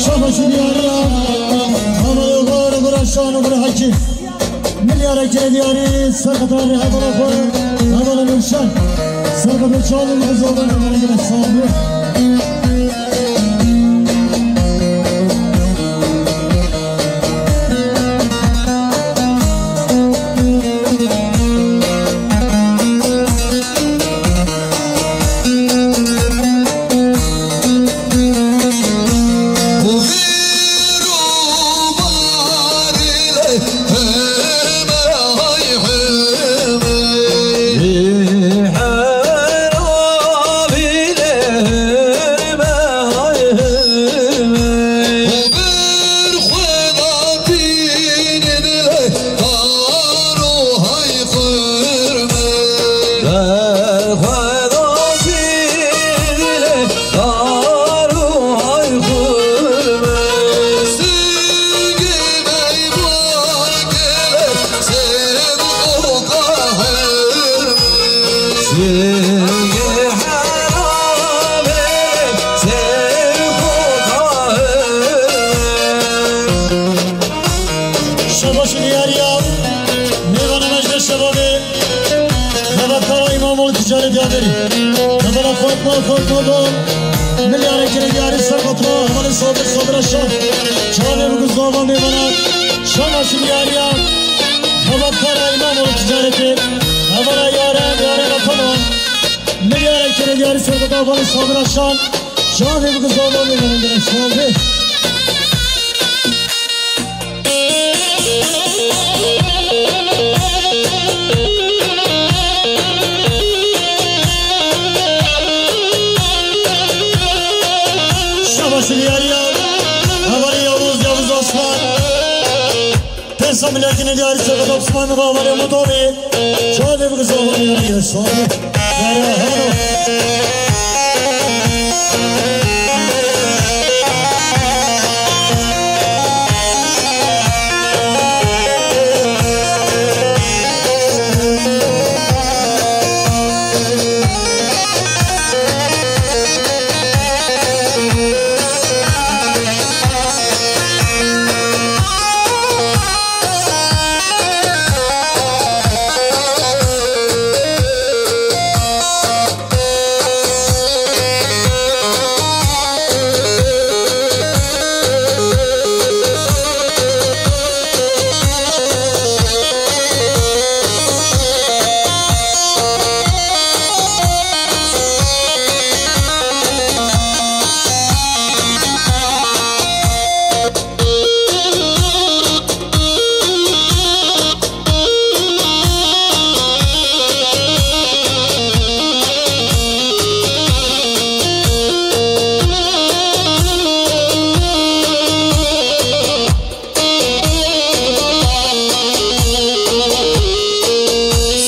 Şabaşî diyarî ya. Hevalê gor, gora şan û gora hekî. Milyareke diyarî, serqeta rê hevala xwe, hevala Nûrşen. Serqeta çavê min zor, hevala gora şan. Şabaş diyariya, mêvana meclis şebabê, xebatkara İmamoğlu Ticaret Yaderi. Xebera Fatma, Fatma Doğan, milyarê kirê diyarî ser xatir hevalê Sabir, Sabir Aşar. Çavê biguzava mêvana, şabaş diyariya, xebatkara İmamoğlu Ticaretê, hevala Yaren, Yaren Ataman. Milyarê kirê diyarî ser xatir hevalê Sabir Aşar. Çavê biguzava mêvana, Sabir. Şabaş diyariya, hevalê Yavuz, Yavuz Aslan. Pênc sed milyar kirê diyarî ser xatir Osman Baba, hevalê Mutobi. Çavê biguzava mêvana, Sabir.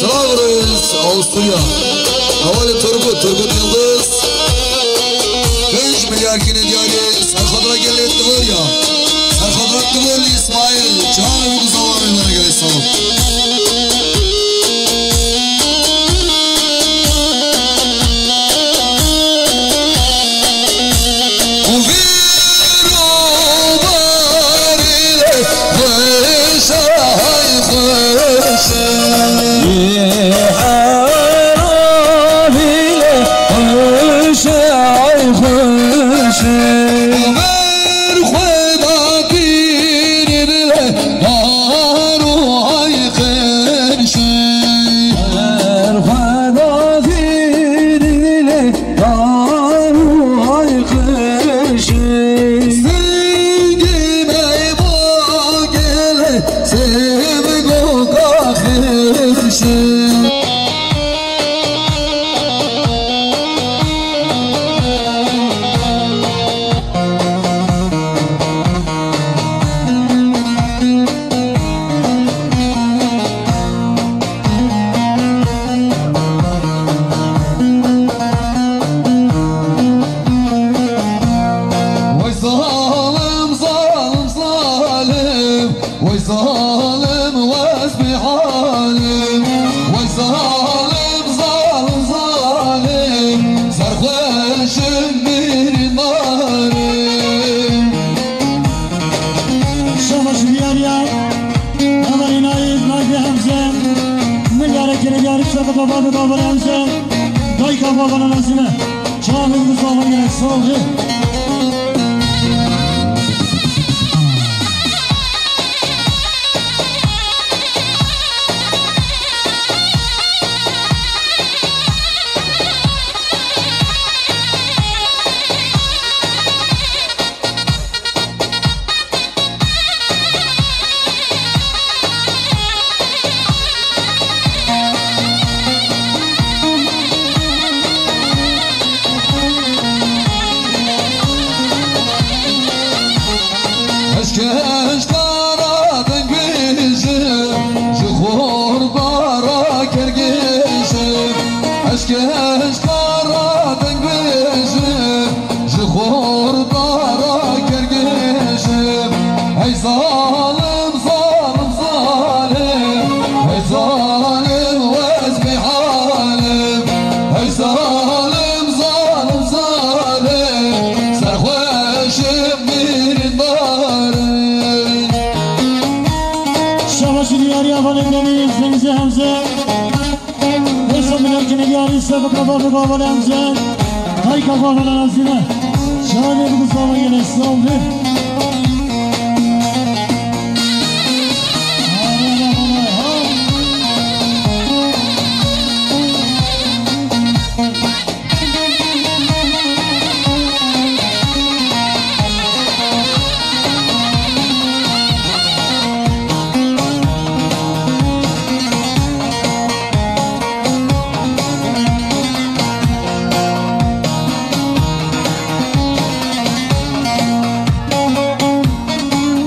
Sağ olun, Avusturya. Hevalê Turgut, Turgut Yıldız. Pênc Erkinê diyarê, serxwedra gelê Tivorya. Serxwedra Tivorli Îsmaîl, çawa bi guzawa me bere gelê sağ ol. Vay zalim, zalim, zalim. Vay zalim, wez bi halim. Vay zalim, zalim, zalim. Serxweşim bir narim. Şabaş diyar ya. Ama inayet nake hemze. Nigare kere diyar işte baba baba baba hemze. Dayka baba nasine. Çağımız bu zaman yine soldu. Eşkeş kara deng bêjim, ji xor bara kergêjim. Eşkeş kara deng bêjim, ji xor bara kergêjim. Hey zalim, zalim, zalim. Hey zalim, wez bi halim. Hey zalim, zalim, zalim. Serxweşim birîndarê. Şabaşî diyarî Avalê Demîr, Feyzî Hemze. Êşa miletkinê diyarî Sefik Avalê Avalê Hemze. Tayka Avalê Hemze. Şahanê bi Gustavo yine sağ olun.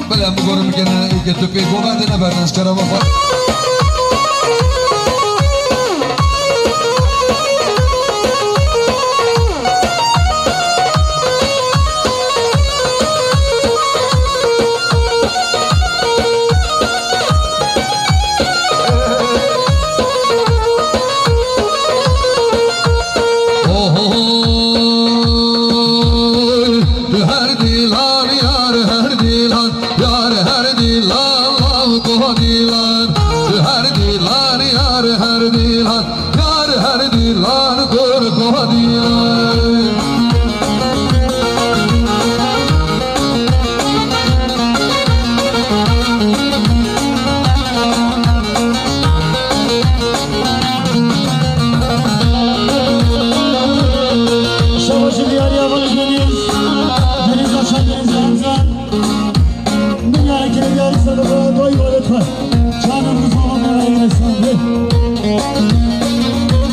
Belê em bigorin bikene, ê ke tu pê govendê ne berdan ji kerema xwe. Ohoy, tu her dîlan, yar her dîlan, yar her dîlan, lav ko dîlan. Tu her dîlan, yar her dîlan, yar her dîlan, kor ko dîlan. Şabaşî diyarî Avalê Denîz, Denîz Aşan, Denîz Hemze. Dinyayê kirê diyarî ser bi doy ibadet xwe. Çanem bi zaman ne rayine sandı.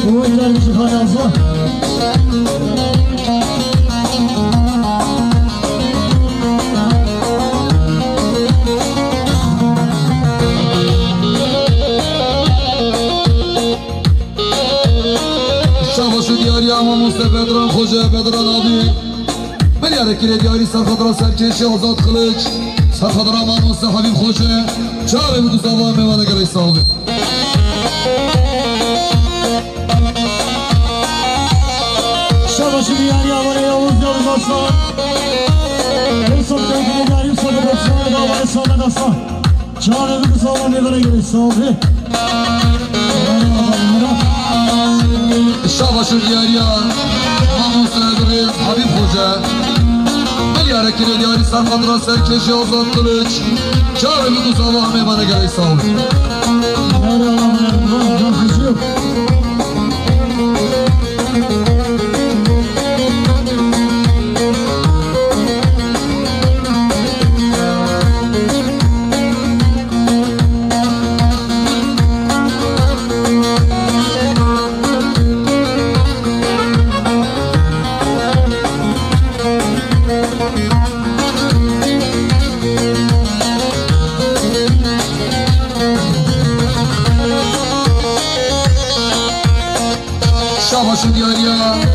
Bu oyunlar bir şifa yazdı. Şabaşî diyarî ama Mustafa Bedran, Xoca Bedran abi. Bi Diyarê kirê diyarî serxatira serkêşî Azad Kılıç, serxatira mamoste Habîb Xoce, çavê bi duzava mêvana gelek sağ olun. Şabaşi diyarî avarê Yavuz Yavuz Aslan. Hesap dengine diyarî sabit olsun. Davarê Samet Aslan. Çavê bi duzava mêvana gelek sağ olun. Şabaşi diyarî mamoste Ebirêz Habîb Xoce. Diyarê kirê diyarî serxatira serkêşî Azad Kılıç. Çavê bi duzava mêvana gelek sağ olun. Şabaşi diyarî.